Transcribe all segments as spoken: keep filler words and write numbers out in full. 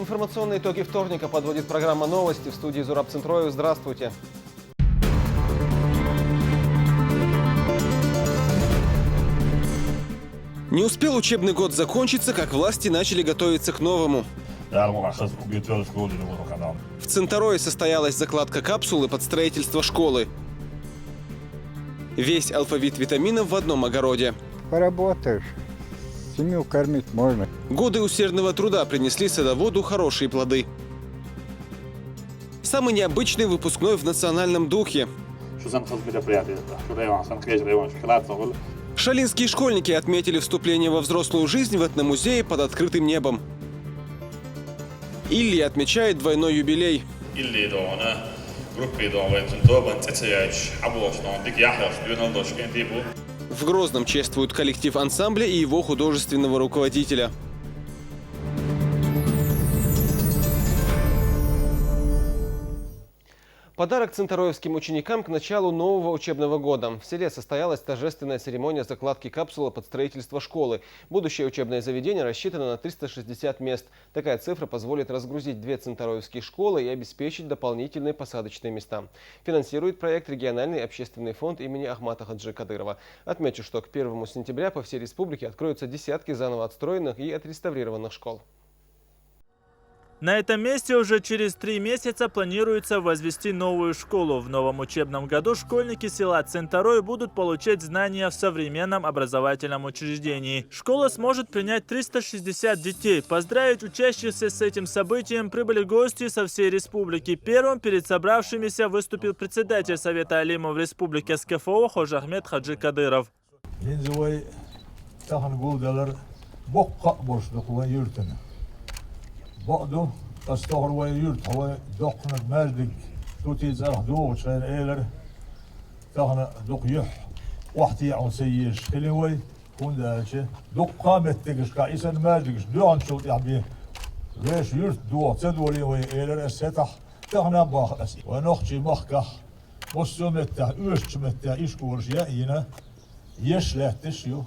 Информационные итоги вторника подводит программа «Новости». В студии Зураб Центроев. Здравствуйте. Не успел учебный год закончиться, как власти начали готовиться к новому. В Центарое состоялась закладка капсулы под строительство школы. Весь алфавит витаминов в одном огороде. Поработаешь, семью кормить можно. Годы усердного труда принесли садоводу хорошие плоды. Самый необычный выпускной в национальном духе. Шу сан хозмероприятие, шу район, сан хозрайон, шу класс, шу. Шалинские школьники отметили вступление во взрослую жизнь в этномузее под открытым небом. Илли отмечает двойной юбилей. Илли дона, группе дона, вайтун тобан цецаяч, абош дона, дик яхаш, дюнал дош, кентибу. В Грозном чествуют коллектив ансамбля и его художественного руководителя. Подарок центароевским ученикам к началу нового учебного года. В селе состоялась торжественная церемония закладки капсулы под строительство школы. Будущее учебное заведение рассчитано на триста шестьдесят мест. Такая цифра позволит разгрузить две центароевские школы и обеспечить дополнительные посадочные места. Финансирует проект региональный общественный фонд имени Ахмата Хаджи Кадырова. Отмечу, что к первому сентября по всей республике откроются десятки заново отстроенных и отреставрированных школ. На этом месте уже через три месяца планируется возвести новую школу. В новом учебном году школьники села Центарой будут получать знания в современном образовательном учреждении. Школа сможет принять триста шестьдесят детей. Поздравить учащихся с этим событием прибыли гости со всей республики. Первым перед собравшимися выступил председатель Совета алимов Республики СКФО Хожахмед Хаджи Кадыров. ХӀинца вай тахан гулдалар боккха а болуш ду-кх вайн юьртана. Бакъду, ас тохара вайн юьртахь вай доккханиг маьждиг Тутин цӀарах догӀучу хенахь элира, тахан дукха юьхь охьатаьӀна ца езаш хилла вай, хӀунда аьлча дуккха а меттигашкахь и санна маьждигаш доьгӀначул тӀаьхьа бен вешан юьртан догӀа ца долий вай, элира ас хӀетахь, тахана а боху ас. Вайн нохчийн махкахь массо а меттехь, оьшучу меттехь ишколаш яа а йина, еш а лаьтташ а ю.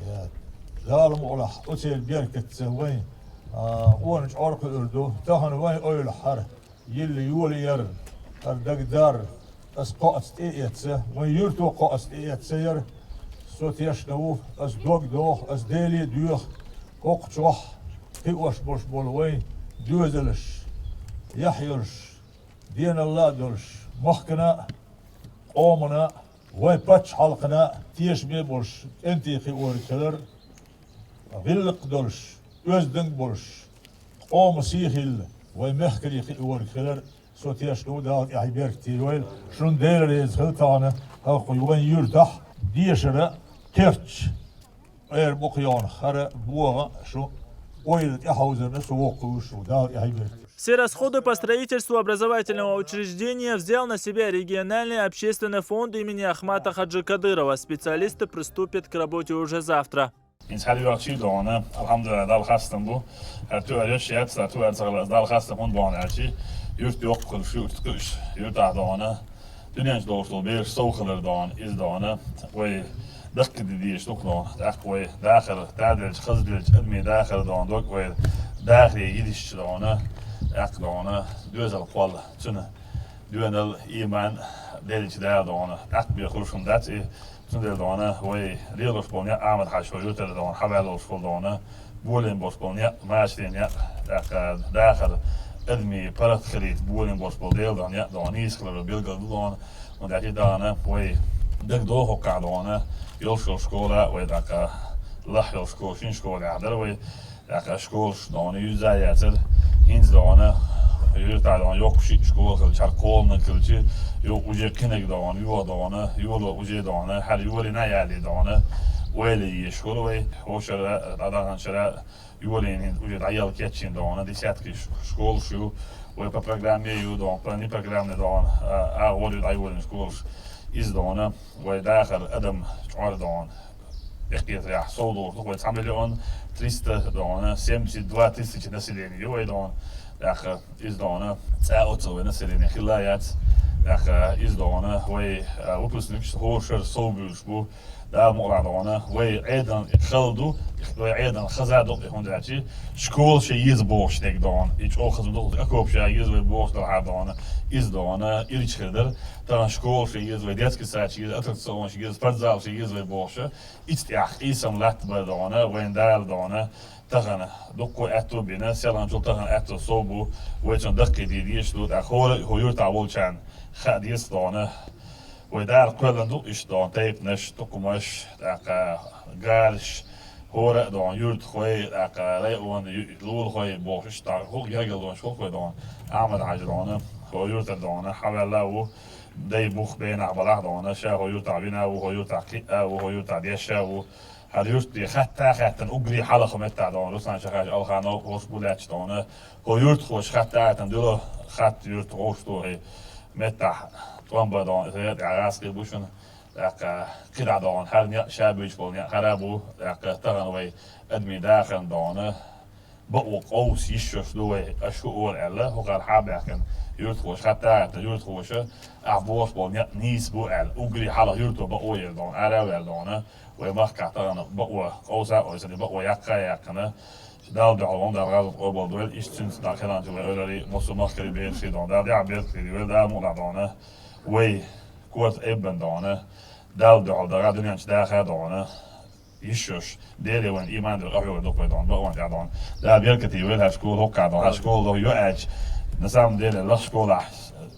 Я, Дала мукъалахь, оцеран беркатца вайн, а, къона чӀор кхуьур ду. Тахана вайн эвлахь хӀара йилла йолаяр, хӀара дагадар ас кхоаца тӀеэцна, вайн юьрто кхоаца тӀеэцна яр. Со тешна ву, ас дог доху, ас Деле а доьху, хӀокху чохь кхиош болуш болу вайн доьзалш, яхь йолуш, деналла а долуш, махкана а, къомана а, вайн пачхьалкхана а тешаме а болуш, кӀентий кхиориг хилар, гӀиллакх долуш, оьзданг а болуш, къоман сий хилла, вайн мехкарий кхиориг хилар, со тешна ву, Дала тӀаьхье беркате йойла. Шуна Дела реза хила тахана, хӀокху вайн юьртахь дешара а, кхерч а, Эр бу кхайолу хӀара богӀа шу ойла тӀехьовзарна со воккхуьйтуш ву, Дала тӀаьхье берг. Все расходы по строительству образовательного учреждения взял на себя региональный общественный фонд имени Ахмата Хаджи Кадырова. Специалисты приступят к работе уже завтра. ХӀинца хӀара йоьхчий дона, алхьамдулиллахӀ, Далла хастам бу. ХӀара тоьар йоьш яц, хӀара тоьар ца хилар, Далла хастам хӀунда боху аьлча, юрт йоккха хуьлуш, юрт кхуьуш, юьртахь дона. Дуьнен чу долуш долу бераш сов хилар дона, иза дона, вай даккхийде дезаш ду-кх дона. ТӀаккха вай дахар, таделча, хазделча адамийн дахар дона, дог вай дахаре йидисча дона, тӀаккха дона, доьзал кхолла, цуьнан доьналла, ийман деллача Дала дона. ТӀаккха бен хуьлуш хӀума дац и, цундела дона, вай лелош болу некъ Ахьмад-Хьаьжа юьртара дона, хьаваьлла волуш волу дона, болийна болуш болу некъ, машарийн некъ, тӀаккха дахар, адамийн паргӀат хилийта болийна болуш болу Дела дона некъ дона, нийса хилар билгал ду дона, хӀунда аьлча дона, вай дагадогӀу хӀокхахь дона, йолуш йолу школа а вай, тӀаккха лахь йолу школа, шина школа яхь дара вай, тӀаккха школаш дона, юьзза а яцара, хӀинца дона, юьртахь дона, йоккха шиъ школа хилча, хӀара кхоланиг хилча, юха уже кхиниг дона, юха дона, йоло уже дона, хӀара йолийна а ялий дона, ойла езаш хуьлу вай, хӀокху шарахь, дӀадаханчу шарахь, йолийна хӀинца уже дӀаелла кечйина дона, десятки ш-, школаш ю, вай по программе ю дона, по непрограммной дона, а, а, гӀоле дӀайолийна школаш, иза дона, вай дахар адам чӀор дона. Эккхетарехь сов долуш ду вай цхьа миллион триста дона, семьдесят два тысячи население ю вай дона. ТӀаккха иза дона, цкъа оццул вай население хилла а яц. ТӀаккха иза дона, вай, а, выпускникаш хӀора шарахь сов буьйлуш бу. Дала мукъалахь догӀана, вай Ӏедална и хала ду, вай Ӏедална хаза ду, и хӀунда аьлча, школа шайн еза бохуш дерг догӀана, и чӀогӀа хаза ду, окоп шайн еза вай бохуш дерг догӀана, иза догӀана, ирча хир дара, тахана школа шайн еза вай, детский сад шайн еза, аттракцион шайн еза, спортзал шайн еза вай бохуш, ицу тӀехь къийсам латтабар догӀана, вайна Дала догӀана, тахана дуккха аьтту бина, селханчул тахана аьтту сов бу, вай цунна даккхийдийр дезаш ду, тӀаккха хӀора а хӀокху юьртахь волчарна хаа деза догӀана. Вай Дала кхоьллина ду иштта догӀана, тайпанаш, тукхамаш, тӀаккха гараш, хӀора а догӀана, юьртахой, тӀаккха районан ю-, лулахой бохуш, иштта хӀокху гергарлонаш хӀокхой догӀана, Ахьмад-Хьаьжа догӀана, хӀокху юьртара догӀана, хьаваьлла а ву, дай бух бенахь балахь а догӀана, ша хӀокху юьртахь вина а ву, хӀокху юьртахь кхиъна а ву, хӀокху юьртахь дешна а ву, хӀара юрт тӀе хатта а хаьттина, уггаре хьалха меттахь догӀана, Руслан Шахаевич Алханов, хӀорш бу лаьтташ догӀана, хӀокху юьртахоша хатта а хаьттина, дуьло хатта юьртахоша тохий меттахь тӀом бан догӀана, иза тӀехь гӀазкхий бу шуна, тӀаккха кхидӀа догӀана, хӀара некъ ша буьйцуш болу некъ хӀара бу, тӀаккха тахана вай адамийн дахарна догӀана, бакъо къовса йиш йолуш ду вай, аша хӀун олу аьлла, хӀокхара хьа а баьхкина, юьртахоша хатта а хаьттина, юьртахоша, ахь бохуш болу некъ нийса бу аьлла, уггаре хьалха юьрто бакъо а елла догӀана, ара а ваьлла догӀана, вай махкахь тахана бакъо къовса а къовсина, бакъо яккха а яьккхина, Далла дуьхьал вон Дала гӀазот къобал дойла, иштта цуьнца дӀа хиланчу вай эвларий, массо а махкарий бераш догӀана, Дала тӀаьхьа беркате дойла, Дала мукъалахь догӀана, вай корта эббина догӀана, Далла дуьхьал дагӀа дуьнен чу даха а догӀана, йиш йолуш, Деле вайн иман дерг къахьоьгур ду вай догӀана, бакъонан тӀехь догӀана. Дала беркате вайла хӀара школа хӀокхахь догӀана, хӀара школа догӀа йоӀ аьлча, на самом деле, лаха школахь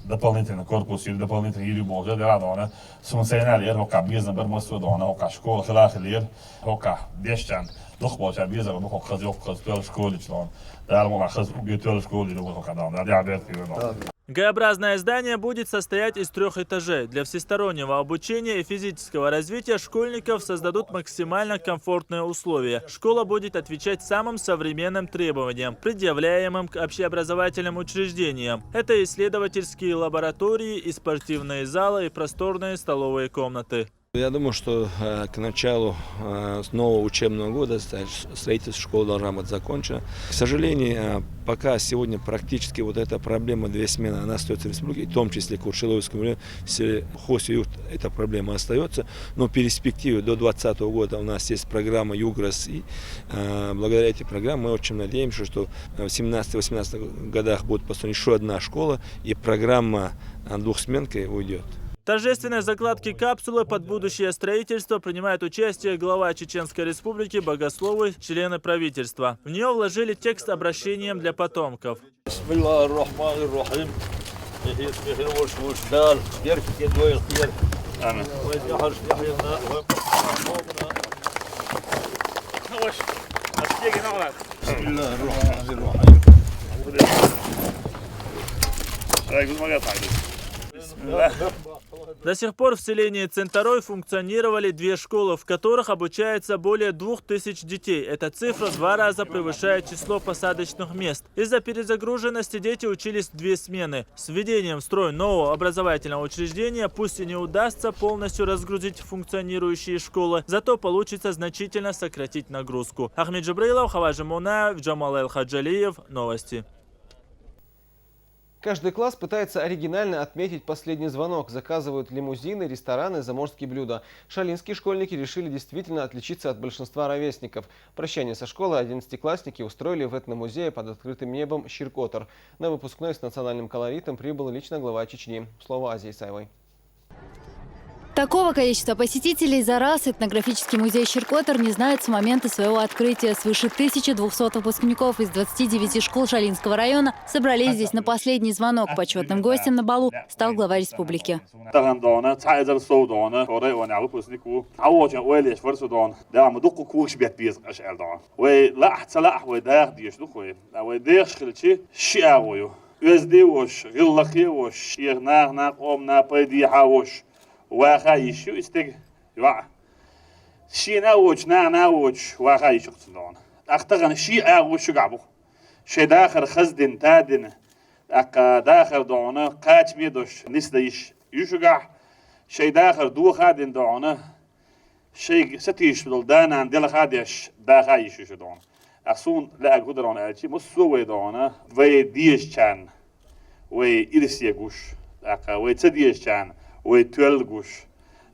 дополнительный корпус йира, дополнительный йира ю боху дела догӀана, суна сайна а лаьара хӀокхахь безам бара массо а догӀана, хӀокхахь школа хила а хилира, хӀокхахь дешчарна дукхахболчарна безам бара хӀокху хаза, йоккха хаза тоьлла школа йича догӀана. Дала мукъалахь хаза уггаре тоьлла школа йира вай хӀокхахь догӀана, Дала тӀаьхьа беркате вайла догӀана. Г-образное здание будет состоять из трёх этажей. Для всестороннего обучения и физического развития школьников создадут максимально комфортные условия. Школа будет отвечать самым современным требованиям, предъявляемым к общеобразовательным учреждениям. Это исследовательские лаборатории, и спортивные залы, и просторные столовые комнаты. Я думаю, что э, к началу э, с нового учебного года ста- строительство школы должна быть закончено. К сожалению, э, пока сегодня практически вот эта проблема две смены, она остается в республике, и в том числе в Куршиловском районе, в селе Хосиюрт эта проблема остается. Но в перспективе до двадцатого года у нас есть программа Юг России. Э, Благодаря этой программе мы очень надеемся, что в семнадцатом-восемнадцатом годах будет построена еще одна школа, и программа э, двухсменкой уйдет. Торжественной закладке капсулы под будущее строительство принимает участие глава Чеченской Республики, богословы, члены правительства. В неё вложили текст обращением для потомков. بسم الله الرحمن الرحيم. Эхир, эхир, вош, вош, дал, берк, кедой, хир. Амин. Вай, яхаш, яхир, на, вай, Хош, а стеги на. بسم الله الرحمن الرحيم. Шайгу магатагу. До сих пор в селении Центарой функционировали две школы, в которых обучается более двух тысяч детей. Эта цифра в два раза превышает число посадочных мест. Из-за перезагруженности дети учились в две смены. С введением в строй нового образовательного учреждения пусть и не удастся полностью разгрузить функционирующие школы, зато получится значительно сократить нагрузку. Ахмед Джабраилов, Хаважи Мунаев, Джамал Эл-Хаджалиев. Новости. Каждый класс пытается оригинально отметить последний звонок, заказывают лимузины, рестораны, заморские блюда. Шалинские школьники решили действительно отличиться от большинства ровесников. Прощание со школой одиннадцатиклассники устроили в этномузее под открытым небом Щиркотор. На выпускной с национальным колоритом прибыл лично глава Чечни. Слово Азии Исаевой. Такого количества посетителей за раз этнографический музей Щиркотор не знает с момента своего открытия. Свыше тысячи двухсот выпускников из двадцати девяти школ Шалинского района собрались здесь на последний звонок. Почётным гостем на балу стал глава республики. Тахана дона, цхьа эзар сов дона, хӀора ван выпускник ву. Хьан вочун ойла еш вара со дона. Да, ма дукха когаш бетта беза аша аьлла дона. Вай лаахь, ца лаахь, вай даха дезаш ду хӀой. А вай дехаш хилчи, ши агӀо ю. Оьзда а волуш, гӀиллакхе а волуш, шех наха, наха къомана пайда ехьа а волуш, ваха йиш ю и стеган йоӀ. Шена а воцуш, нахана а воцуш, ваха йиш ю-кх цуьнан дона. ТӀаккха тахана ши агӀо шуьгахь бу-кх. Шайн дахар хаза дина, та дина, тӀаккха дахар дона, кхачаме а долуш, нисдан йиш ю шуьгахь, шайн дахар доха а дина дона, шайга сатуьйсуш долу да-нана делха а деш, даха а йиш ю шу дона. Ткъа суна лаьа хӀун дара аьлча, массо а вай дона, вай дезачарна вай ирсе гуш, тӀаккха вай ца дезачарна вай тоьлла гуш,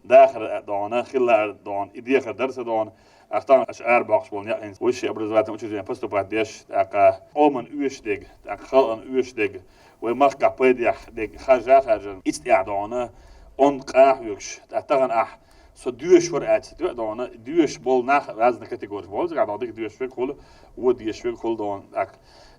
Дахар а дона, хилла а дона, и дехар дар са дона. Ахтан аш арбахш болня, высшее образовательное учреждение поступать деш, тӀаккха Ӏоман оьшдег, тӀаккха халкъан оьшдег, вай махка пайдех дег хажа хажа. Ицтя дона, он къахьюкш, тӀа тахан ах, со дуьш вар аьцит ве дона, дуьш бол нах разных категорий бол, зага дона, дик дуьш век хул, во дуьш век хул дона, так.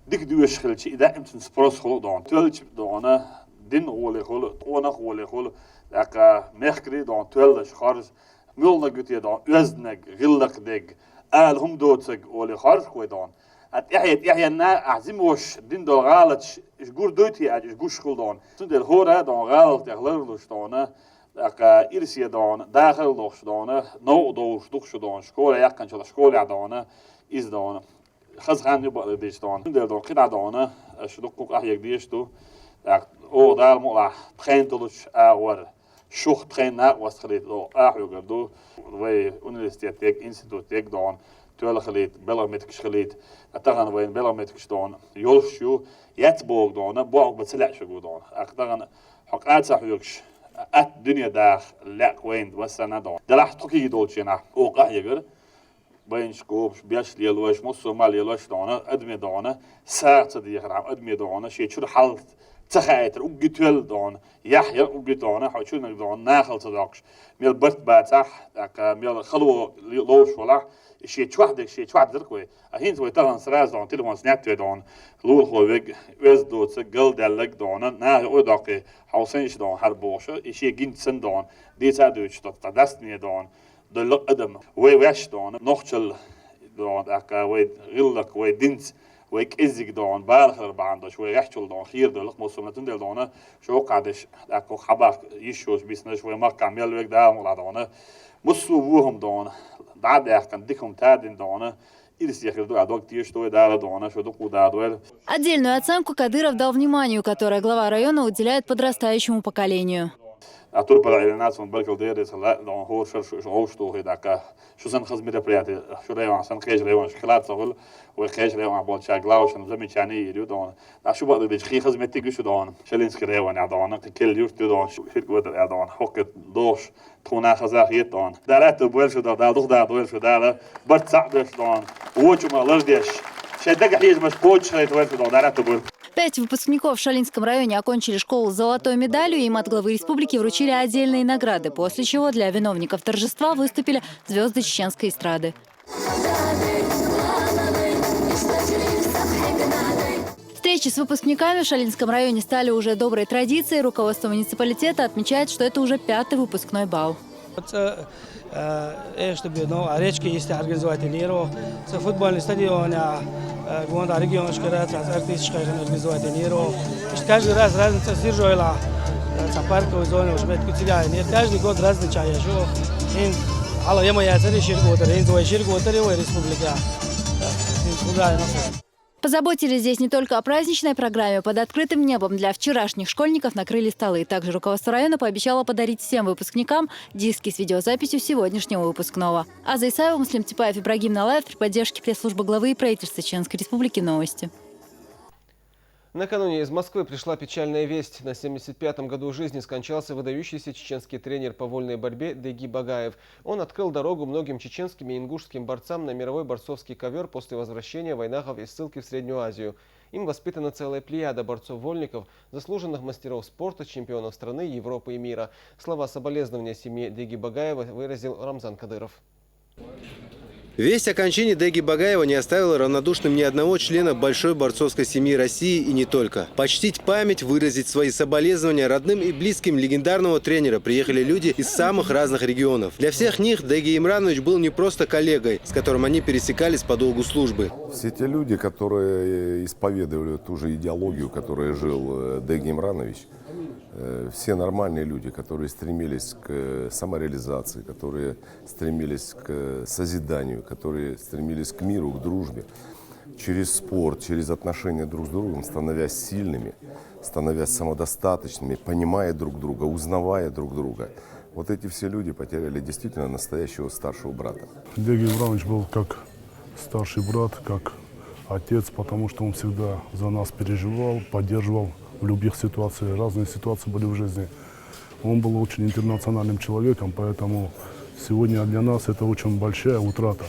Дик дуьш хилчи, и даим цун спрос хул дона. Тёлч дона, дин гъоле хул, къонах гъоле хул, тӀаккха мехкри дона, тёллаш харз, мёлнаг ю те дона, оьзнаг, гӀиллакх дег, ала хӀум доцаг оле харж кой дона. А тӀехье, тӀехьенна, а зимош дин дол гӀалач, иш гур дойти а, иш гуш хул дона. Цундел хора дона, гӀалал тӀех ларлуш дона, тӀаккха ирсе дона, дахар лохш дона, нов довш духш дона, школа яхканчала школа дона, из дона. Хазхан ю бакъдеш дона. Цундел дона, кхидӀа дона, аш дуккху къахьег деш ду. Так, о, Дала мукъла, тхайн тулуч а вар. Шух тхайн накъост хилит, о, ахьугар ду. Вай университет дег, институт дег дона, тёла хилит, белгӀа меткаш хилит. А тахан вайн белгӀа меткаш дона, йолш ю, яц бог дона, бог ба ца лаьш гу дона. А тахан хьо къаца хьугаш, ат дуьне дах, лаьк вайн вассана дона. Далахь тхуки долчена, о, къахьегар. Байнаш копаш, беш лелош, муссо мал лелош дона, адме дона, сагӀа ца дехар, хьам адме дона, ший чур хьал ца хаийтар, угги тел дона, яхь яр угги дона, хьо чунаг дона, нахал ца доккхаш, мел барт бацахь, тӀаккха мел хало ловш валахь, ший чохь дег, ший чохь дирк вай. А хӀинца вай тахан сразу дона, телефон снять ве дона, лулахо вег, оьз доца, гал даьллаг дона, наха ой доккхи, хьо сенш дона, хьар бохуша, и ший гинчсан дона, дийца дуьйцуш, тот ца дастане дона. Доллакъ адам, вай ваьш дона, нохчал дона, тӀаккха вай гӀиллакх, вай динц, вай кӀеззиг дона, бала хилар бахьан долуш, вай гӀехчул дона, хийра доллакъ мусулман тун дел дона, шо кхадеш, тӀаккха хабах йиш йолуш биснаш, вай махкахь мел вег Дала мукъла дона, муссо вохам дона, дӀа а даьккхина, дика хӀума тадина дона, ирсе хир ду, а дог тешаш ду вай Дала дона, шо дукха да дойла. Отдельную оценку Кадыров дал вниманию, которое глава района уделяет подрастающему поколению. А турпала Ӏилина цунна баркалла деррис хилла, дон хӀора шар шу, шу гӀовш тухий даккха. Шу сан хаза мероприятие, шу район, сан кхечу районаш хила ца хуьлу, вай кхечу районах болчаьрга главашна замечание йийр ю дона. Ткъа шу бакъдерг дича, кхин хаза меттиг ю шу дона. Шалинский район а дона, кхин келла юрт ю дона, шу ширк ватар а дона, хӀокху дохуш, тхуна хаза хета дона. Дала аьтто бойла шу дона, Дала духу да дойла шу Дала, барт цхьаъ беш дона. Вочу ма лардеш, шайн дага хьежамаш кхочуш хилайта вайла шу дона, Дала аьтто бойла. Пять выпускников в Шалинском районе окончили школу с золотой медалью, им от главы республики вручили отдельные награды, после чего для виновников торжества выступили звезды чеченской эстрады. Встречи с выпускниками в Шалинском районе стали уже доброй традицией. Руководство муниципалитета отмечает, что это уже пятый выпускной бал. Э, э, чтобы, ну, а речки есть организовать неру. Ца футбольный стадион, а, э, гонда регионашкара, ца артисташкара организовать неру. Ишта каждый раз разница сиржойла. Э, ца парковой зоне уж мет куцеляй. Нет, каждый год различая, что ин, ала ема я цари ширготар, ин твой ширготар, его республика. Э, ин куда, ну, Позаботились здесь не только о праздничной программе. Под открытым небом для вчерашних школьников накрыли столы. Также руководство района пообещало подарить всем выпускникам диски с видеозаписью сегодняшнего выпускного. Аза Исаева, Муслим Типаев, Ибрагим Налаев при поддержке пресс-службы главы и правительства Чеченской Республики. Новости. Накануне из Москвы пришла печальная весть. На семьдесят пятом году жизни скончался выдающийся чеченский тренер по вольной борьбе Деги Багаев. Он открыл дорогу многим чеченским и ингушским борцам на мировой борцовский ковер после возвращения вайнахов из ссылки в Среднюю Азию. Им воспитана целая плеяда борцов-вольников, заслуженных мастеров спорта, чемпионов страны, Европы и мира. Слова соболезнования семье Деги Багаева выразил Рамзан Кадыров. Весть о кончине Деги Багаева не оставила равнодушным ни одного члена большой борцовской семьи России и не только. Почтить память, выразить свои соболезнования родным и близким легендарного тренера приехали люди из самых разных регионов. Для всех них Деги Имранович был не просто коллегой, с которым они пересекались по долгу службы. Все те люди, которые исповедовали ту же идеологию, которой жил, э, Деги Имранович, э, все нормальные люди, которые стремились к самореализации, которые стремились к созиданию, которые стремились к миру, к дружбе, через спорт, через отношения друг с другом, становясь сильными, становясь самодостаточными, понимая друг друга, узнавая друг друга. Вот эти все люди потеряли действительно настоящего старшего брата. Деги Имранович был как старший брат, как отец, потому что он всегда за нас переживал, поддерживал в любых ситуациях. Разные ситуации были в жизни. Он был очень интернациональным человеком, поэтому сегодня для нас это очень большая утрата.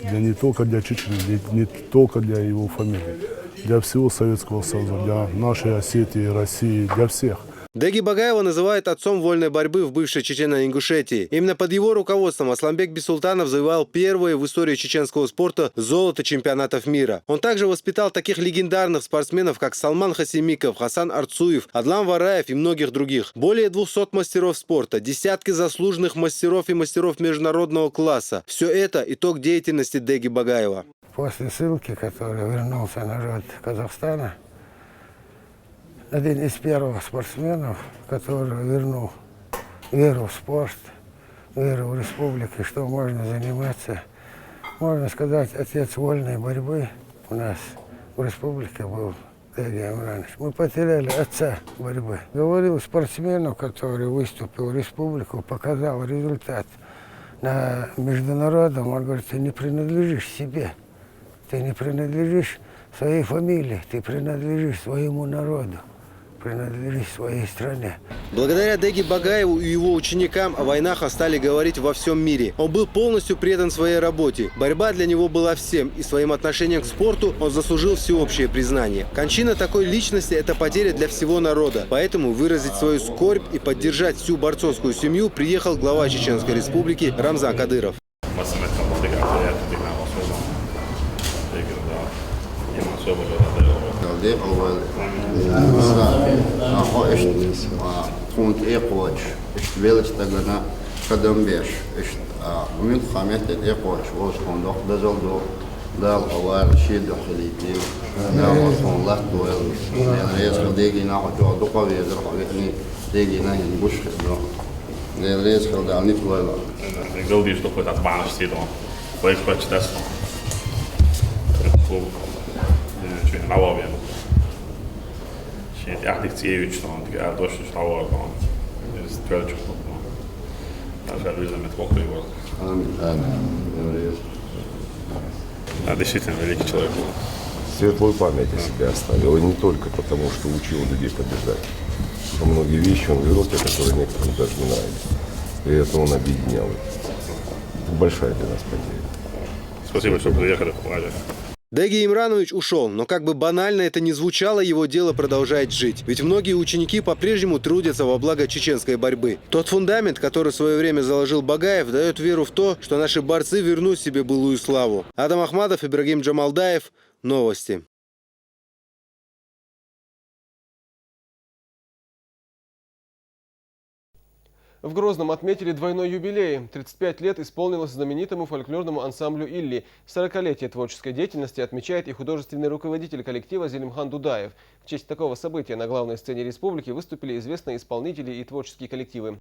Для, не только для Чечни, для, не только для его фамилии. Для всего Советского Союза, для нашей Осетии, России, для всех. Деги Багаева называют отцом вольной борьбы в бывшей Чечено-Ингушетии. Именно под его руководством Асланбек Бисултанов завоевал первое в истории чеченского спорта золото чемпионатов мира. Он также воспитал таких легендарных спортсменов, как Салман Хасимиков, Хасан Арцуев, Адлан Вараев и многих других. Более двухсот мастеров спорта, десятки заслуженных мастеров и мастеров международного класса. Все это — итог деятельности Деги Багаева. После ссылки, который вернулся народ Казахстана, один из первых спортсменов, который вернул веру в спорт, веру в республике, что можно заниматься. Можно сказать, отец вольной борьбы у нас в республике был Деги Имранович. Мы потеряли отца борьбы. Говорил спортсмену, который выступил в республику, показал результат на международном, он говорит: «Ты не принадлежишь себе, ты не принадлежишь своей фамилии, ты принадлежишь своему народу, принадлежишь своей стране». Благодаря Деги Багаеву и его ученикам о войнах стали говорить во всем мире. Он был полностью предан своей работе. Борьба для него была всем, и своим отношением к спорту он заслужил всеобщее признание. Кончина такой личности — это потеря для всего народа. Поэтому выразить свою скорбь и поддержать всю борцовскую семью приехал глава Чеченской Республики Рамзан Кадыров. Декъал вай. Ахо ишт, а, тхунт экъоч, ишт велич тагана кадам беш, ишт, а, мин хамет экъоч, воз хондох дазал до, дал авар ши дохилити, дал хондох лат дойл. Дал рез хо Деги на хо чо дукъа везер хо вехни, Деги на хин буш хидо. Дал рез хо дал нит вайла. Гал диш дукъа тат банаш сидо. Вай квач дас. Клуб. Чуй навал бен. Ши тяхдик цевич тон, тяг ардош тон. Из твердых тон. Наша виза мет кохты его. Амин. Амин. А, действительно великий человек был. Светлую память о себе оставил. И не только потому, что учил людей побеждать. Но многие вещи он говорил, те, которые некоторым даже не нравились. И это он объединял. Это большая для нас потеря. Спасибо, что приехали, Владя. Деги Имранович ушел, но как бы банально это ни звучало, его дело продолжает жить. Ведь многие ученики по-прежнему трудятся во благо чеченской борьбы. Тот фундамент, который в свое время заложил Багаев, дает веру в то, что наши борцы вернут себе былую славу. Адам Ахмадов, Ибрагим Джамалдаев. Новости. В Грозном отметили двойной юбилей. Тридцать пять лет исполнилось знаменитому фольклорному ансамблю «Илли». Сорокалетие творческой деятельности отмечает и художественный руководитель коллектива Зелимхан Дудаев. В честь такого события на главной сцене республики выступили известные исполнители и творческие коллективы.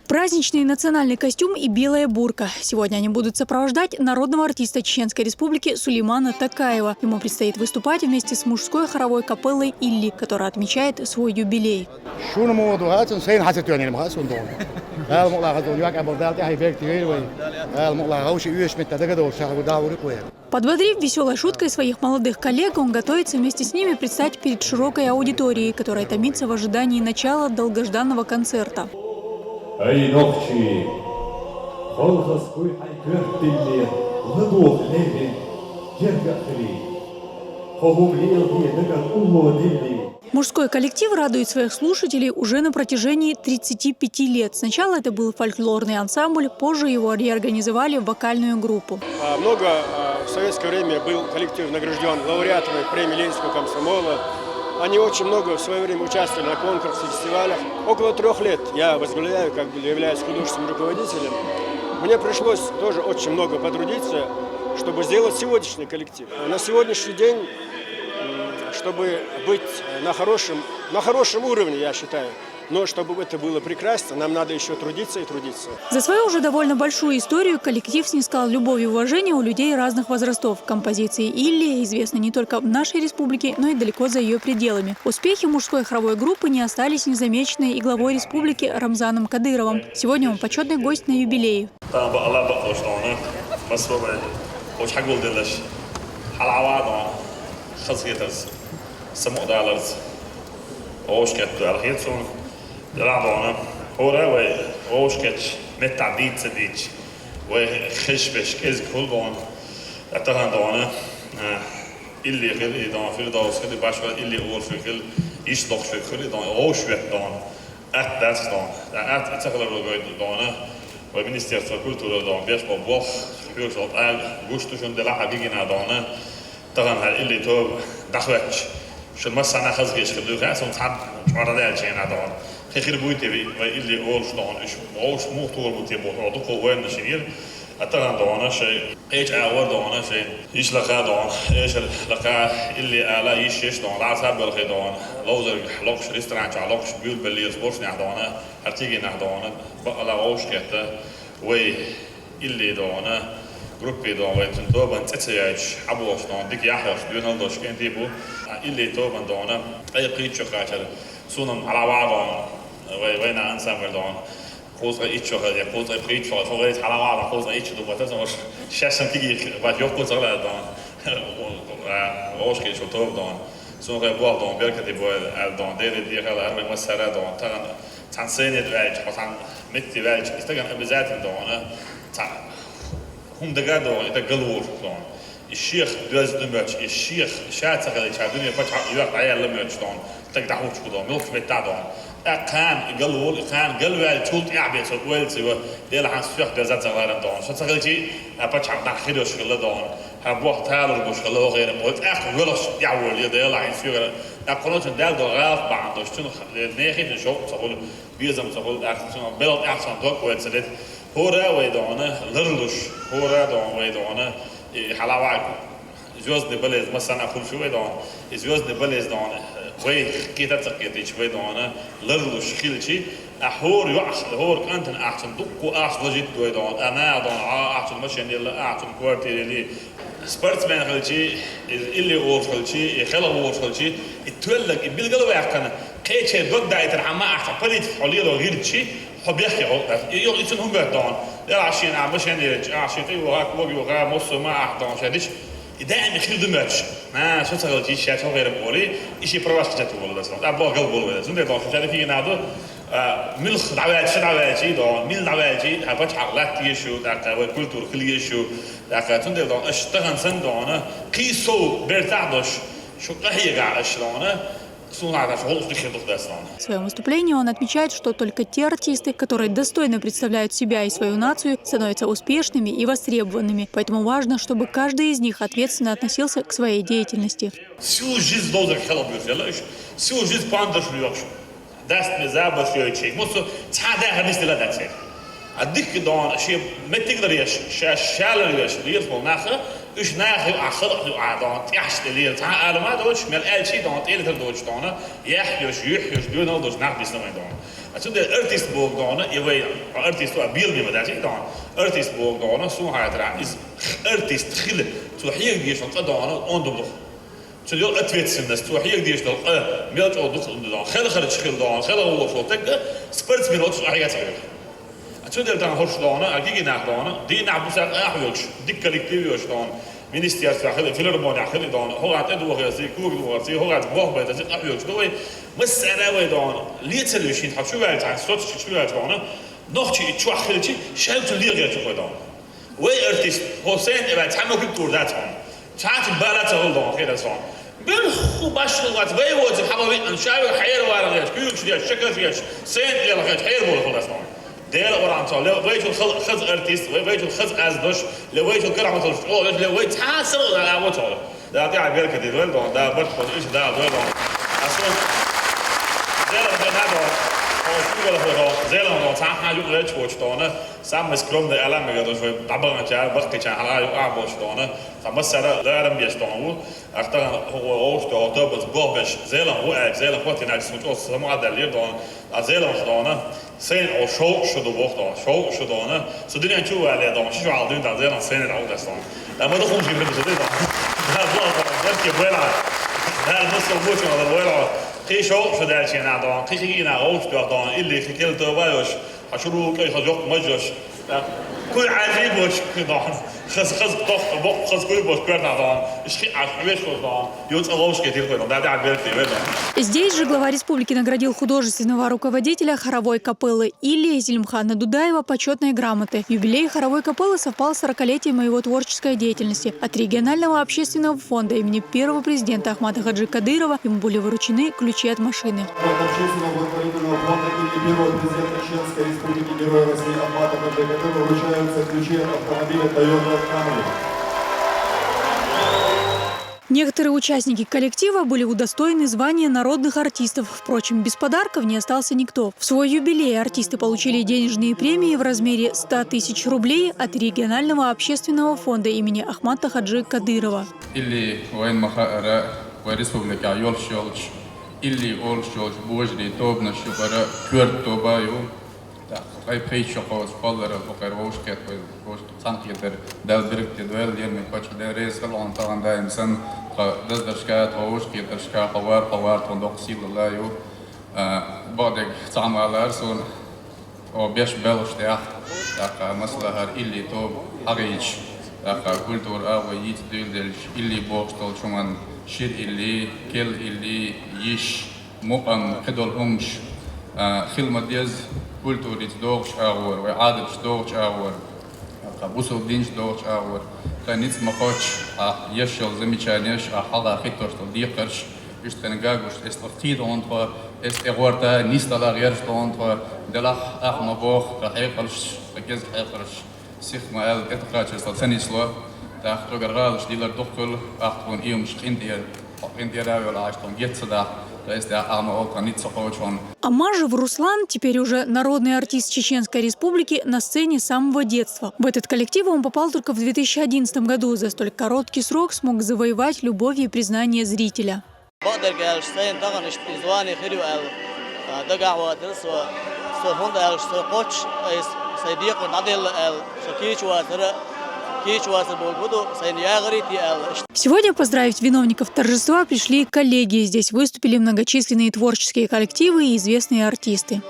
Праздничный национальный костюм и белая бурка. Сегодня они будут сопровождать народного артиста Чеченской Республики Сулеймана Такаева. Ему предстоит выступать вместе с мужской хоровой капеллой «Илли», которая отмечает свой юбилей. Шуна моду хацун, сейн хацун, тюанин хацун дон. Ал мула хацун, юак абурдал, тяхи бек тигейр вай. Ал мула хауши юэш мет тадага дол, шаху дал урик вай. Подбодрив весёлой шуткой своих молодых коллег, он готовится вместе с ними предстать перед широкой аудиторией, которая томится в ожидании начала долгожданного концерта. Эй, нохчи! Холхас куй хай кыртылли, лыдух левин, гергахли. Хохум лил ди, дыган улло дилли. Мужской коллектив радует своих слушателей уже на протяжении тридцати пяти лет. Сначала это был фольклорный ансамбль, позже его реорганизовали в вокальную группу. А, много, а, в советское время был коллектив награждён лауреатами премии Ленинского комсомола. Они очень много в своё время участвовали на конкурсах, фестивалях. Около трёх лет я возглавляю, как бы являюсь художественным руководителем. Мне пришлось тоже очень много потрудиться, чтобы сделать сегодняшний коллектив. На сегодняшний день, м, чтобы быть на хорошем, на хорошем уровне, я считаю, но чтобы это было прекрасно, нам надо ещё трудиться и трудиться. За свою уже довольно большую историю коллектив снискал любовь и уважение у людей разных возрастов. Композиции «Илли» известны не только в нашей республике, но и далеко за её пределами. Успехи мужской хоровой группы не остались незамеченными и главой республики Рамзаном Кадыровым. Сегодня он почётный гость на юбилее. Таба алаба хоштона, масвабай, хош хагул делаш. Халавадо, хазгетаз, самодалаз, ош кетту алхетсон. Делахь дона, хӀора вай вовшахкхетча, меттахь дийца ца дийцча, вай хезаш берш кӀезиг хуьлу дона, ткъа тахана дона, а, илли хила, и дона, Фирдовс хила, и башха илли олуш хила, йиш лохуш хила, и дона, вовшахветтахь дона, атта дац дона. Ткъа атта и ца хилар вай дона, вай министерство культуры дона, беш болу болх, хьоьгуш долу тӀага гуш ду шуна делахь а гигина дона, тахана хӀара илли тоба дӀахӀоьттича, шуна массарна а хазахеташ хир ду хаьа, суна цхьанна чӀогӀа дӀадаьллачу хенахь дона. Кхин хир буй те вай илли олуш дона, уьш вовшах муха тухур бу те боху, хьо дукха вайна шинера, а тахана дона шайн кхечу агӀор дона, шайн йиш лакха дона, эшар лакха, илли ала йиш еш дона, лаца а белхий дона, ловзаргахь локхуш, ресторан чохь локхуш, буьйлабеллера боршнехь дона, хӀара кигинахь дона, бакъала вовшахкхетта, вай илли дона, группе дона, вай цуьнан тобанан цӀе ца йойтуш, хьабохуш дона, дика яхь йолуш, доьналла долуш кӀентий бу. Ткъа илли тобанан дона, ткъе пхийтта шо кхачара, суна-м хьала ваха дона, вай, вайна ансамбль дона, кхузткъе итт шо хила, я кхузткъе пхийтта шо, со гӀайца хьала ваха, кхузткъе итт шо ду бата, сан ваша, шаьш сан кигий бац, йоккхо ца хила дона. Вовшахкхеташ ву тоба дона. Суна хай боху дона, беркате бой аьлла дона, Деле дехала, ара вай массара а дона, тахана цхьана сайне тӀе ваьлча, хьо цхьана метте ваьлча, и стагана обязательно дона, цхьа хӀума дага а дона, и даг галволуш дона. И шех доьзна ду моьттуш, и шех ша ца хилча, дуьне пачхьалкх йоьхна дӀаяьлла моьттуш дона, стаг дӀахӀуттуш хӀу дона, муьлххачу меттехь дона. ТӀаккха кхана и галволу, и кхана галваьлла, цул тӀаьхьа бен со ойла ца йо, Делахь сан соьх деза ца гӀаран дона. Со ца хилчий, а пачхьалкх нах хир йолуш хилла дона. ХӀара боху талур гуш хилла вахерам бой, тӀаккха воьлхуш тӀаьхьаволле Делахь хьайн соьгара. ТӀаккха кхуночун даьлла долу гӀалат бахьана долуш, цуьнан нехий цуьнан шовкъ ца хуьлу, безам ца хуьлу, тӀаккха цуьнан белла тӀаьхьа цуьнан дог ойла ца лета. ХӀора а вай дона, ларлуш, хӀора а дона вай дона, и хьала ваьлла, звёздный болезнь массарна а хуьлуш вай дона, и звёздный болезнь дона, вай кхетар а ца кхетийча вай дона, ларлуш хилчий, а хӀора йоӀ, хӀора кӀантана ахчун дуккха ахча ложить дой дона, а наха дона, а ахчун машен елла, ахчун квартира елли, спортсмен хилчий, иза илли олуш хилчий, и хелха волуш хилчий, и тоьллаг, и билгал а ваьккхина, кхечеран дог даийтархьама ахча политика хьо лело гӀиртчий, хьо бехке гӀо дац. И йо, и цунна хӀун бетта дона? Делахь шена а машен елча, а шен тӀе йоха, кога йоха, массо а ма ахьа дона, шаьдича, и даим и хир ду моьттуш. На, со ца хилчий, шаьш хӀокхерам олий, и шен праваш кхача ту волу дац. ТӀаккха боху гал болу вай дац. ХӀунда дона, шу шаьдик хигина ду, а, муьлхха дӀаваьлча, ша дӀаваьлчий дона, мила дӀаваьлчий, хьан пачхьалкх латта езаш ю, тӀаккха вай культура хила езаш ю, тӀаккха цундела дона, аша тахана санна дона, кхий сов бертахь а долуш, шу къахьегахь аша дона, суна хьан шу гӀуллакхаш дика хир ду дац дона. В своём выступлении он отмечает, что только те артисты, которые достойно представляют себя и свою нацию, становятся успешными и востребованными. Поэтому важно, чтобы каждый из них ответственно относился к своей деятельности. Всю жизнь ловзарг хила буьйцу елла уьш, всю жизнь пандарш лоьхуш, даст-м забарш йойтуш, массо а цхьа а дахар нисделла дац церан. А дикка дона, шен меттиг ларъеш, ша шалар веш, лелаш болу нах, уьш наха юкъахь, халкъ юкъахь дона, тӀехьаш тӀе лела, цхьа а алама а доцуш, мел аьлчий дона, тӀелатар доцуш дона, яхь йолуш, юьхь йолуш, доьналла долуш нах бисна вайн дона. А цундела артист боху дона, и вай, артист а беламе ма дац и дона. Артист боху дона, суна хетарехь, иза артист хила, цо хьега дезаш долу къа дона, онда ду. Цуьнан йолу ответственность, цо хьега дезаш долу къа, мел чӀогӀа дукха а ду дона. Хелхарча хила дона, хелха волуш волу стаг, спортсмен волчу къа хьега ца хила. А цундела тахана хӀорш дона, а гигинах дона, дийнахь бусах а хьоьгуш, дика коллектив йош дона, министерствехь хила, филармонехь хила дона, хӀокхунна тӀедохарций, когадохарций, хӀокхунна бохбайтазий къа хьоьгуш ду вай, массара а вай дона, лецар вуьш хӀинца хьо чу ваьлча, хьан соцуш чу ваьлча дона, нохчий и чохь хилчий, шаьлчу легӀе чу кхой дона. Вай артист, хӀо сайна тӀе ваьлла, цхьа ма куьг тур дац хьуна. Цхьаьнца бала ца хуьлу дона, хир аса хьуна. Билху башхалла вац, вай воцург хьан ма виъна, ша вай хьераваргӀеш, куьйгаш деш, шакаш деш, сайна тӀе лахьеш, хьерабовла хуьлу аса хьуна. Дела къуръан цо, ле, вайчул хала хаза артист, вай, вайчул хаза аз дош, ле, вайчул карахь ма хилуш чӀогӀа дош, ле, вай цхьа а саргӀа а воцур. Да, тӀаьхьа беркате дойла дона, да, барт бо, иштта да, дойла дона. Аса Зелам дона дона, хьо шу вала хьо дона, Зелам дона, цхьа а юкъа лечвоч дона. Самый скромный алам мегар долуш вай дӀабаханчара, баккхийчарна хьалха юкъахь болуш дона. Цхьа массара ларам беш дона ву. Ахтан хӀокхо вовш дона, тобанца бохбеш, Зелам ву аьлча, Зелам хӀоттийнача, цо чӀогӀа самукъадаллера дона. А Зелам дона, сайна хьо шовкъ шу ду боху дона, шовкъ шу дона. Со дуьнен чу а вале дона, ши шо хьалха дуьйна дона, Зелам сайна дӀа ву дас дона. Да, ма ду хӀума жимхир ду со дуьйна дона. Да, боху дона, дерке бойла. Да, ма со вочу хьала бойла. Кхин шовкъ шу даьлча дона, кхин хигина вовш дона, илли кхин кел тоба йош. Хьан шу рукъай хаза йоккха мажош. Куй Ӏаьржий боч, куй дохьун. Хаза, хаза, боккха, боккха хаза куй бош, коьртах догӀан, ишхи Ӏаш, хьавеш хӀур догӀан, ю цӀа вовшке тирхой догӀан, да, да, берте, вер догӀан. Здесь же глава республики наградил художественного руководителя хоровой капеллы Илии Зелимхана Дудаева почётной грамотой. Юбилей хоровой капеллы совпал с сорокалетием его творческой деятельности. От регионального общественного фонда имени первого президента Ахмата Хаджи Кадырова ему были вручены ключи от машины. От общественного благотворительного фонда имени первого президента Чеченской Республики, Героя России Ахмата Хаджи Кадырова вручаются ключи от автомобиля Toyota Camry. Некоторые участники коллектива были удостоены звания народных артистов. Впрочем, без подарков не остался никто. В свой юбилей артисты получили денежные премии в размере ста тысяч рублей от регионального общественного фонда имени Ахмата Хаджи Кадырова. Илли вайн маха ара, вай республика йолш йолш, илли олш йолш, божри тобнаш ю бара, кёрт тоба ю. Так, ай пейчо хос, паллара, покар вовш кет, вовш цанкетер, дал биркте дуэл, лерме пача дал рез, халон таган даим сан, ха даздаршка, вовш кетаршка, хавар, хавар, тон док сила лаю. А, бодег цамалар сун, о, беш белш тях, так, маслахар илли тоб, агич, так, культура, а, вайит, дюльдельш, илли бокстол чуман, шир илли, кел илли, йиш, мукъам, кхидол умш, а, хил ма деза, культурица догӀуш агӀор, вай Ӏадаташ догӀуш агӀор, кха бусул динаш догӀуш агӀор, кха ниц ма кхоч, а, ешшал замечаниеш, а, хьалха хиттош тол декхарш, иштта хӀана гагуш, эс тхо кхий тхо, эс тӀе гӀорта, нис тала гӀерш тхо, делахь ах ма бох, кха хьекхалш, кха гезг хьекхалш. Сих ма аьлла, тӀетахача сла ца нисло, тӀаккха тӀогара гӀалаш дилар дуккхул, ахтхун иймаш къинтӀера, къинтӀера вел аш тхун гетца дахь, то есть а ама олтха ницца кхочун. Аммажев Руслан, теперь уже народный артист Чеченской Республики, на сцене с самого детства. В этот коллектив он попал только в две тысячи одиннадцатом году. За столь короткий срок смог завоевать любовь и признание зрителя. Бакъдерг аьлча, сайна тахана иштта и звание хир ю аьлла, а, дагахь ватар со, со хӀунда аьлча, со кхоччуш айса сайн декхар дӀаделла аьлла, со кийча вацара, кийча вацар болу гу ду, сайна ягӀарийти аьлла иштта. Сегодня поздравить виновников торжества пришли и коллеги. Здесь выступили многочисленные творческие коллективы и известные артисты.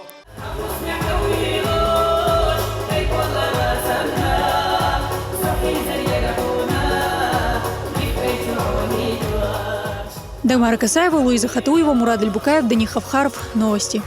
Дагмара Касаева, Луиза Хатуева, Мурад Альбукаев, Дани Хавхаров. Новости.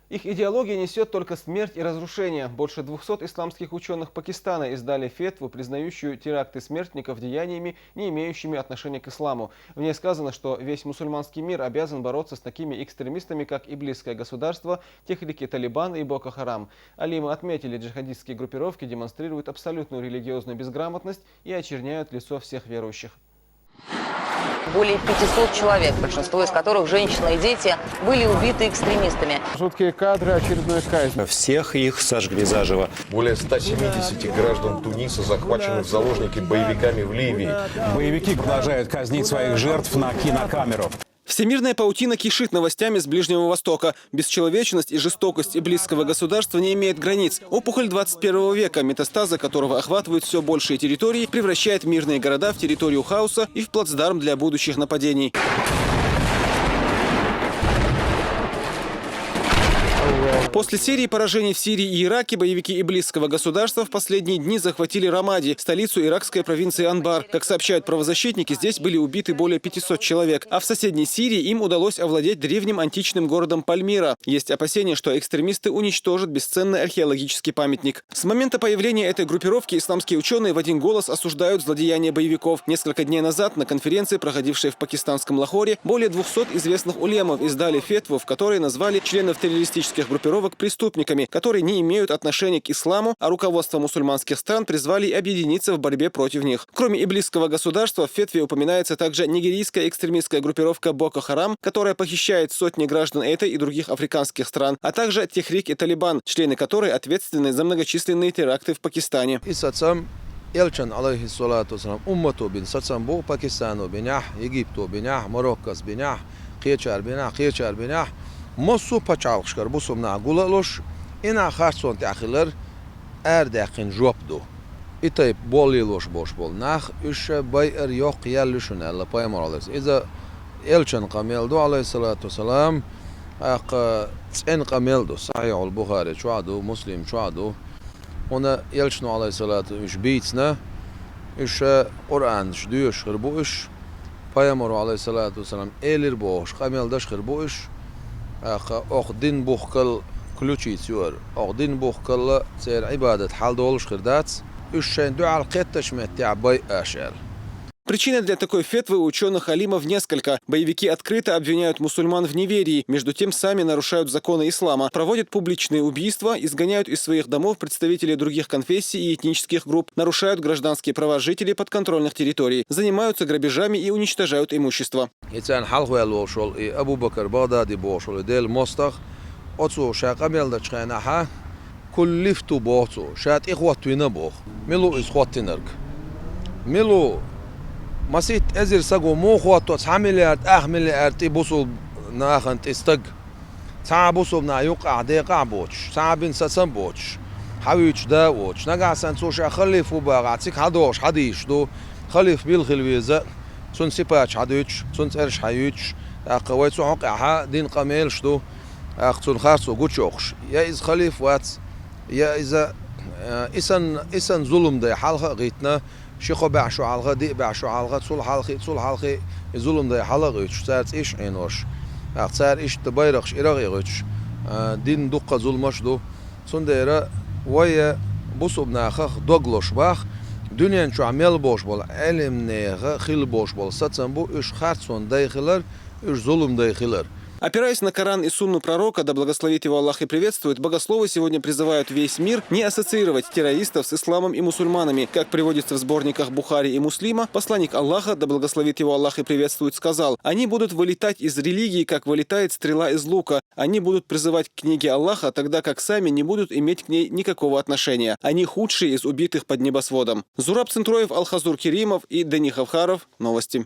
Их идеология несёт только смерть и разрушение. Больше двухсот исламских учёных Пакистана издали фетву, признающую теракты смертников деяниями, не имеющими отношения к исламу. В ней сказано, что весь мусульманский мир обязан бороться с такими экстремистами, как Иблисское государство, Техрики Талибан и Боко Харам. Алимы отметили, джихадистские группировки демонстрируют абсолютную религиозную безграмотность и очерняют лицо всех верующих. Более пятисот человек, большинство из которых женщины и дети, были убиты экстремистами. Жуткие кадры очередной казни. Всех их сожгли заживо. Более ста семидесяти граждан Туниса захвачены в заложники боевиками в Ливии. Боевики продолжают казнить своих жертв на кинокамеру. Всемирная паутина кишит новостями с Ближнего Востока. Бесчеловечность и жестокость Иблисского государства не имеет границ. Опухоль двадцать первого века, метастазы которого охватывают всё большие территории, превращает мирные города в территорию хаоса и в плацдарм для будущих нападений. После серии поражений в Сирии и Ираке боевики Иблисского государства в последние дни захватили Рамади, столицу иракской провинции Анбар. Как сообщают правозащитники, здесь были убиты более пятисот человек, а в соседней Сирии им удалось овладеть древним античным городом Пальмира. Есть опасения, что экстремисты уничтожат бесценный археологический памятник. С момента появления этой группировки исламские учёные в один голос осуждают злодеяния боевиков. Несколько дней назад на конференции, проходившей в пакистанском Лахоре, более двухсот известных улемов издали фетву, в которой назвали членов террористических группировок преступниками, которые не имеют отношения к исламу, а руководство мусульманских стран призвали объединиться в борьбе против них. Кроме Иблисского государства, в фетве упоминается также нигерийская экстремистская группировка Боко Харам, которая похищает сотни граждан этой и других африканских стран, а также Техрик и Талибан, члены которой ответственны за многочисленные теракты в Пакистане. И сацам, Элчан, алейхиссалату вассалам, уммату бин сацам бу, Пакистано бинях, Египто бинях, Мароккос бинях, кхечар бинях, кхечар бинях, массо пачхьалкхашкара бусулба нах гулалуш, и нах харцон тӀехилар арадаьккхина жоп ду. И тайпа боллийлош болуш болу нах, уьш ша байар йоккха яьлла ю шуна аьлла пайхамар Ӏалайхи. Иза Элчан къамел ду, алейхиссалату вассалам, ТӀаккха цӀена къамел ду, Сахьихьул Бухари чохь а ду, Муслим чохь а ду. ХӀунда аьлча, Элчано, Ӏалайхиссалату, уьш бийцина, уьш Къуръанаш доьшуш хир бу уьш, Пайхамаро, Ӏалайхиссалату вассалам, элира бохуш къамел деш хир бу уьш. ТӀаккха оха дин бухкал ключица ю хӀара, оха дин бухкал церан Ӏибадат хьалдолуш хир дац, уьш шайн дуьхьал кхеттачу меттехь байъаш аьлла. Причин для такой фетвы у учёных-алимов несколько. Боевики открыто обвиняют мусульман в неверии, между тем сами нарушают законы ислама, проводят публичные убийства, изгоняют из своих домов представителей других конфессий и этнических групп, нарушают гражданские права жителей подконтрольных территорий, занимаются грабежами и уничтожают имущество. И царна хьалхаваьлла волуш волу и Абу-Бакар Багъдади бохуш волу Делан мостагӀа, оцо ша къамел дечу хенахь, куллифту боху цо, ша тӀе хӀоттавина боху. Мила ву иза хӀоттинарг? Мила ву? Масийтта эзар саго муха хӀотто цхьа миллиард, ах миллиард тӀе бусулба нахана тӀе стаг? Цхьа а бусулба нах юккъехь, декъехь а боцуш, цхьа а бина сацам а боцуш, хьан вуьйцуш да а воцуш. Нагахь санна цо ша халиф ву бахахь, цига хьан догӀуш, хьан дийшаш ду, халиф мила хила веза, цунна сипаташ хьан дуьйцуш, цунна цӀераш хьан юьйцуш, тӀаккха вай цу хьокъехь дин къамелаш ду, тӀаккха цунна харцо гучуйоккхуш. Я иза халиф вац, я иза, э, и санна, и санна зулам дай хьалха а гӀиттина, ши-кхо бӀе шо хьалха, диъ бӀе шо хьалха, цул хьалхе, цул хьалхе и зулам дай хьала а гӀуьттуш, цара цӀийш а Ӏенош. ТӀаккха цара иштта байракхаш ирагӀ а гӀуьттуш, а, дин дуккха зуламаш а ду. Цундела вай бусулба нахах дог лозуш боху, дуьнен чохь мел болуш болу Ӏеламнехан хилла болуш болу сацам бу уьш харцонан дай хилар, уьш зулам дай хилар. Опираясь на Коран и Сунну Пророка, да благословит его Аллах и приветствует, богословы сегодня призывают весь мир не ассоциировать террористов с исламом и мусульманами. Как приводится в сборниках Бухари и Муслима, посланник Аллаха, да благословит его Аллах и приветствует, сказал: «Они будут вылетать из религии, как вылетает стрела из лука. Они будут призывать к книге Аллаха, тогда как сами не будут иметь к ней никакого отношения. Они худшие из убитых под небосводом». Зураб Центроев, Алхазур Керимов и Дени Хавхаров. Новости.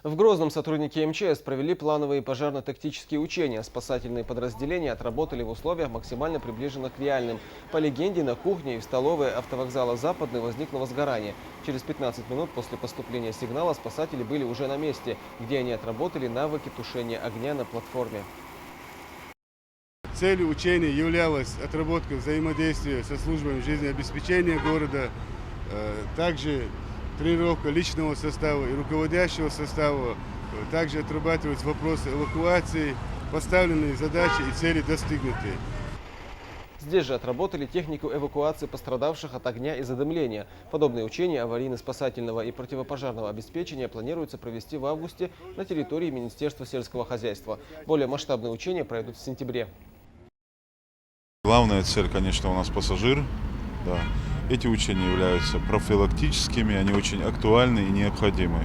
В Грозном сотрудники М Ч С провели плановые пожарно-тактические учения. Спасательные подразделения отработали в условиях, максимально приближенных к реальным. По легенде, на кухне и в столовой автовокзала «Западный» возникло возгорание. Через пятнадцать минут после поступления сигнала спасатели были уже на месте, где они отработали навыки тушения огня на платформе. Целью учений являлась отработка взаимодействия со службами жизнеобеспечения города, э, также тренировка личного состава и руководящего состава, э, также отрабатываются вопросы эвакуации, поставленные задачи и цели достигнуты. Здесь же отработали технику эвакуации пострадавших от огня и задымления. Подобные учения аварийно-спасательного и противопожарного обеспечения планируется провести в августе на территории Министерства сельского хозяйства. Более масштабные учения пройдут в сентябре. Главная цель, конечно, у нас пассажир. Да. Эти учения являются профилактическими, они очень актуальны и необходимы.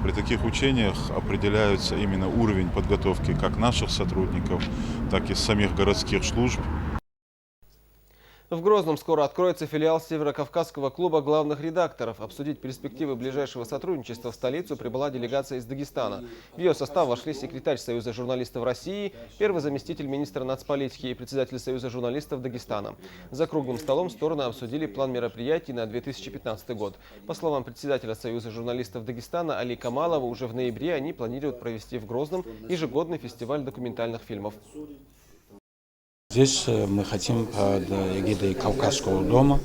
При таких учениях определяется именно уровень подготовки как наших сотрудников, так и самих городских служб. В Грозном скоро откроется филиал Северо-Кавказского клуба главных редакторов. Обсудить перспективы ближайшего сотрудничества в столицу прибыла делегация из Дагестана. В её состав вошли секретарь Союза журналистов России, первый заместитель министра нацполитики и председатель Союза журналистов Дагестана. За круглым столом стороны обсудили план мероприятий на две тысячи пятнадцатый год. По словам председателя Союза журналистов Дагестана Али Камалова, уже в ноябре они планируют провести в Грозном ежегодный фестиваль документальных фильмов. Здесь, э, мы хотим под, э, эгидой Кавказского дома,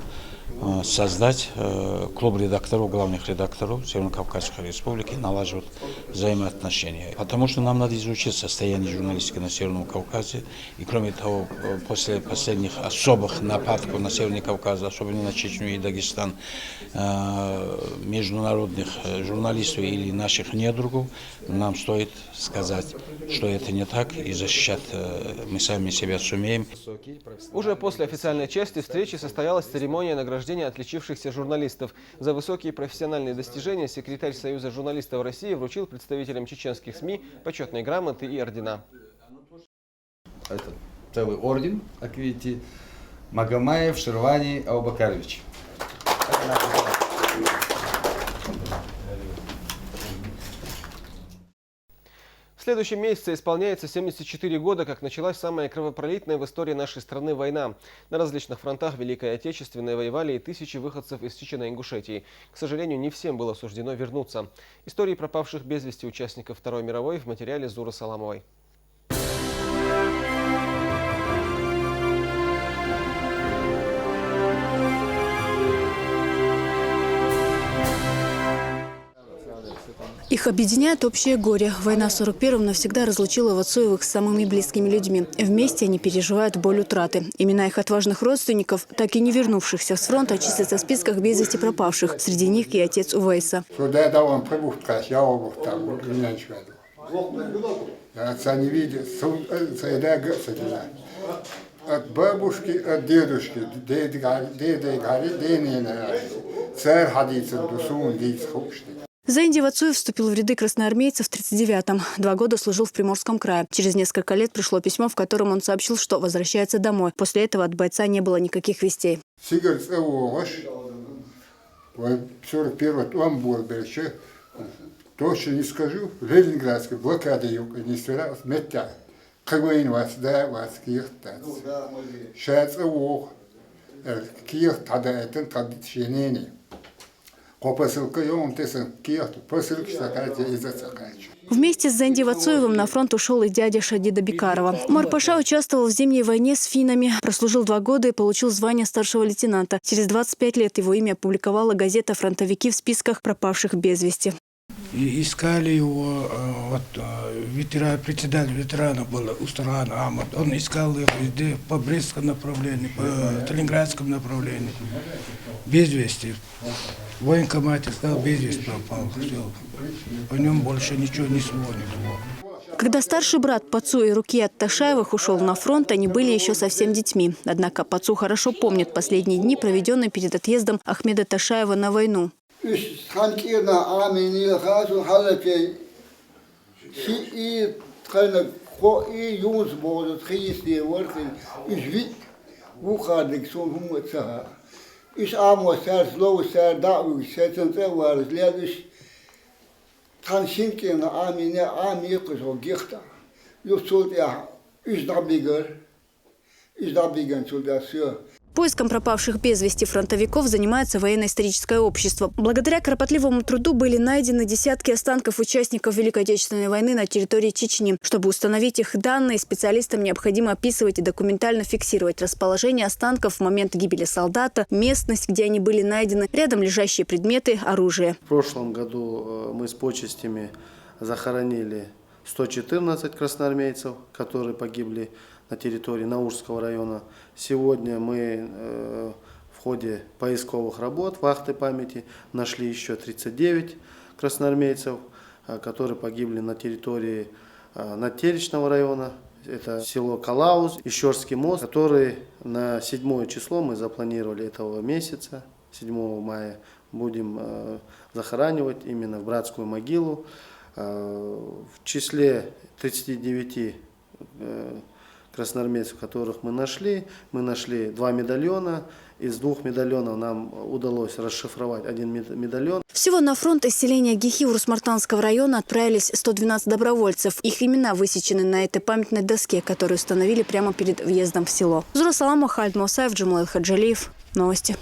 э, создать, э, клуб редакторов, главных редакторов Северно-Кавказской Республики, налаживать взаимоотношения. Потому что нам надо изучить состояние журналистики на Северном Кавказе. И кроме того, э, после последних особых нападков на Северный Кавказ, особенно на Чечню и Дагестан, э, международных, э, журналистов или наших недругов, нам стоит сказать, что это не так, и защищать, э, мы сами себя сумеем. Уже после официальной части встречи состоялась церемония награждения отличившихся журналистов. За высокие профессиональные достижения секретарь Союза журналистов России вручил представителям чеченских СМИ почётные грамоты и ордена. Это целый орден, как видите, Магомаев Ширвани Абубакарович. В следующем месяце исполняется семьдесят четыре года, как началась самая кровопролитная в истории нашей страны война. На различных фронтах Великой Отечественной воевали и тысячи выходцев из Чечено-Ингушетии. К сожалению, не всем было суждено вернуться. Истории пропавших без вести участников Второй мировой в материале Зуры Саламовой. Их объединяет общее горе. Война в сорок первом навсегда разлучила Вацуевых с самыми близкими людьми. Вместе они переживают боль утраты. Имена их отважных родственников, так и не вернувшихся с фронта, числятся в списках без вести пропавших. Среди них и отец Увейса. Отца не видел. От бабушки, от дедушки, дедей гӀари, дедей гӀари, дедей гӀари. Цар хьадийцар ду, суна дийца хӀуштий. Зайнди Вацуев вступил в ряды красноармейцев в тридцать девятом. Два года служил в Приморском крае. Через несколько лет пришло письмо, в котором он сообщил, что возвращается домой. После этого от бойца не было никаких вестей. Цигара цӀа вогӀаш, вай сорок первый тӀом болабелча, точно не скажу, Ленинградская блокада юкъе нисвелла меттехь. Кхин вайна вац, да а вац, кехат дац. Ша цӀа вогӀу, аьлла, кехат хьадаийтина тхан шен нене. Кхо посылка йогӀу тесна кехат, посылкаш ца кхаьчча, иза ца кхаьчча. Вместе с Зайнди Вацуевым на фронт ушел и дядя Шадида Бикарова. Умар Паша участвовал в Зимней войне с финнами, прослужил два года и получил звание старшего лейтенанта. Через двадцать пять лет его имя опубликовала газета «Фронтовики» в списках пропавших без вести. И искали его, э, вот, э, ветера-, председатель ветеранов был Устархан Ахмад. Он искал их везде, по Брестскому направлению, по Сталинградскому направлению. Без вести. В военкомате сказал, без вести пропал. Всё. О нём больше ничего, ни слова, ни духа. Когда старший брат Пацу и Рукият Ташаевых ушел на фронт, они были еще совсем детьми. Однако Пацу хорошо помнит последние дни, проведенные перед отъездом Ахмеда Ташаева на войну. Уьш цхьана кӀирнах Ӏамийна хаьа суна хьаллакей. Шиъ, тхайна кхоъ, юнус боху, тхийсте вархина. Уьш виъ вукхарниг суна хӀумма а ца хаьа. Уьш Ӏамо цаьрца ловза, цара дӀа а вуьгуш, шайцан цӀа а вараш, лел уьш цхьана шина кӀирнах Ӏамийна, Ӏамийкхаш хьо гихтахь. Юха цул тӀаьхьа уьш дӀабигар. Уьш дӀабиган цул тӀаьхьа всё. Поиском пропавших без вести фронтовиков занимается военно-историческое общество. Благодаря кропотливому труду были найдены десятки останков участников Великой Отечественной войны на территории Чечни. Чтобы установить их данные, специалистам необходимо описывать и документально фиксировать расположение останков в момент гибели солдата, местность, где они были найдены, рядом лежащие предметы, оружие. В прошлом году, э, мы с почестями захоронили сто четырнадцать красноармейцев, которые погибли на территории Наурского района. Сегодня мы, э, в ходе поисковых работ, вахты памяти, нашли ещё тридцать девять красноармейцев, э, которые погибли на территории, э, Надтеречного района. Это село Калауз, Ищёрский мост, который на седьмое число мы запланировали этого месяца, седьмого мая, будем, э, захоранивать именно в братскую могилу. Э, в числе тридцати девяти, э, красноармейцев, которых мы нашли, мы нашли два медальона. Из двух медальонов нам удалось расшифровать один мед-, медальон. Всего на фронт из селения Гихи Урус-Мартанского района отправились сто двенадцать добровольцев. Их имена высечены на этой памятной доске, которую установили прямо перед въездом в село. Зура Саламова, Халид Мусаев, Джумал Хаджалиев. Новости.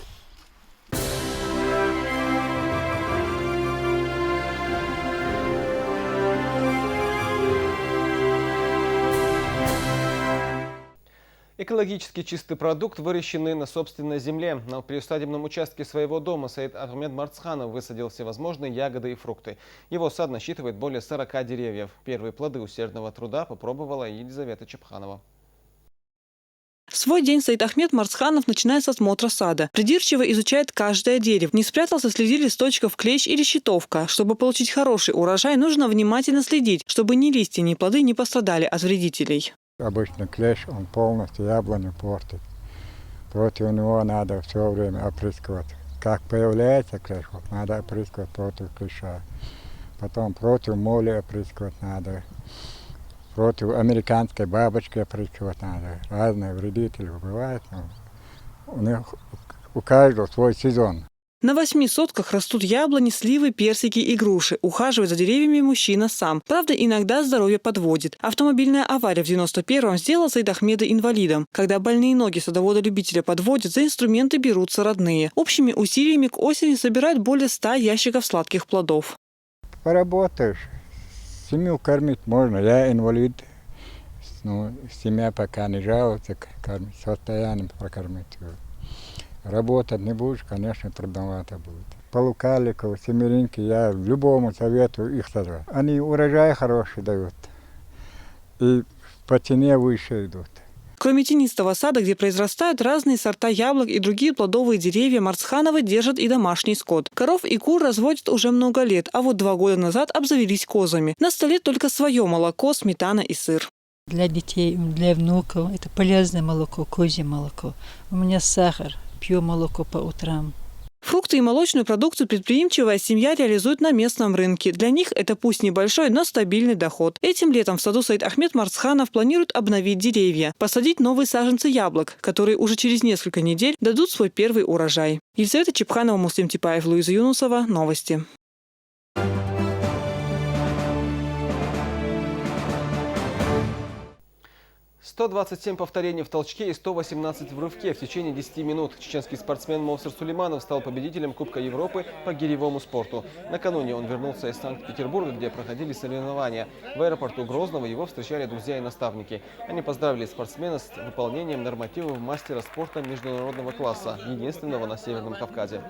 Экологически чистый продукт, выращенный на собственной земле. На приусадебном участке своего дома Саид Ахмед Марцханов высадил всевозможные ягоды и фрукты. Его сад насчитывает более сорока деревьев. Первые плоды усердного труда попробовала Елизавета Чепханова. Свой день Саид Ахмед Марцханов начинает с осмотра сада. Придирчиво изучает каждое дерево. Не спрятался среди листочков клещ или щитовка. Чтобы получить хороший урожай, нужно внимательно следить, чтобы ни листья, ни плоды не пострадали от вредителей. Обычно клещ, он полностью яблоню портит. Против него надо всё время опрыскивать. Как появляется клещ, вот надо опрыскивать против клеща. Потом против моли опрыскивать надо. Против американской бабочки опрыскивать надо. Разные вредители бывают, но у них, у каждого свой сезон. На восьми сотках растут яблони, сливы, персики и груши. Ухаживает за деревьями мужчина сам. Правда, иногда здоровье подводит. Автомобильная авария в девяносто первом сделала Саид Ахмеда инвалидом. Когда больные ноги садовода-любителя подводят, за инструменты берутся родные. Общими усилиями к осени собирают более ста ящиков сладких плодов. Поработаешь, семью кормить можно. Я инвалид, ну, семья пока не жалуется, к-, кормить, состоянием прокормить. Работать не будешь, конечно, трудновато будет. Полукаликов, семеринки, я любому советую их сажать. Они урожай хороший дают. И по цене выше идут. Кроме тенистого сада, где произрастают разные сорта яблок и другие плодовые деревья, Марцхановы держат и домашний скот. Коров и кур разводят уже много лет, а вот два года назад обзавелись козами. На столе только свое молоко, сметана и сыр. Для детей, для внуков это полезное молоко, козье молоко. У меня сахар, пью молоко по утрам. Фрукты и молочную продукцию предприимчивая семья реализует на местном рынке. Для них это пусть небольшой, но стабильный доход. Этим летом в саду Саид Ахмед Марцханов планирует обновить деревья, посадить новые саженцы яблок, которые уже через несколько недель дадут свой первый урожай. Елизавета Чепханова, Муслим Типаев, Луиза Юнусова. Новости. Сто двадцать семь повторений в толчке и сто восемнадцать в рывке в течение десяти минут. Чеченский спортсмен Мовсер Сулейманов стал победителем Кубка Европы по гиревому спорту. Накануне он вернулся из Санкт-Петербурга, где проходили соревнования. В аэропорту Грозного его встречали друзья и наставники. Они поздравили спортсмена с выполнением нормативов мастера спорта международного класса, единственного на Северном Кавказе.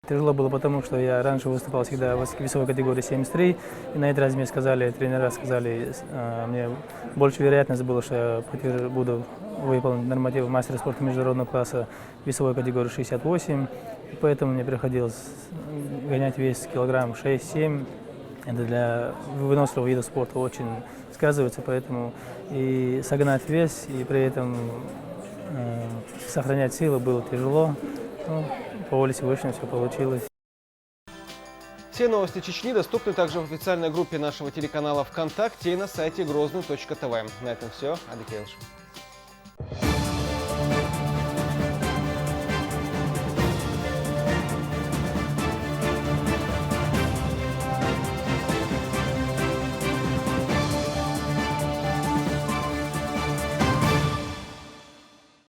Тяжело было, потому что я раньше выступал всегда в весовой категории семьдесят три, и на этот раз мне сказали, тренера сказали, э, мне больше вероятность была, что я подтвержу- буду выполнить нормативы мастера спорта международного класса весовой категории шестьдесят восемь, и поэтому мне приходилось гонять вес килограмм шесть-семь. Это для выносливого вида спорта очень сказывается, поэтому и согнать вес, и при этом э, сохранять силы было тяжело. Ну, по воле Всевышнего все получилось. Все новости Чечни доступны также в официальной группе нашего телеканала ВКонтакте и на сайте грозный точка тв. На этом все. Адыгейла шуд.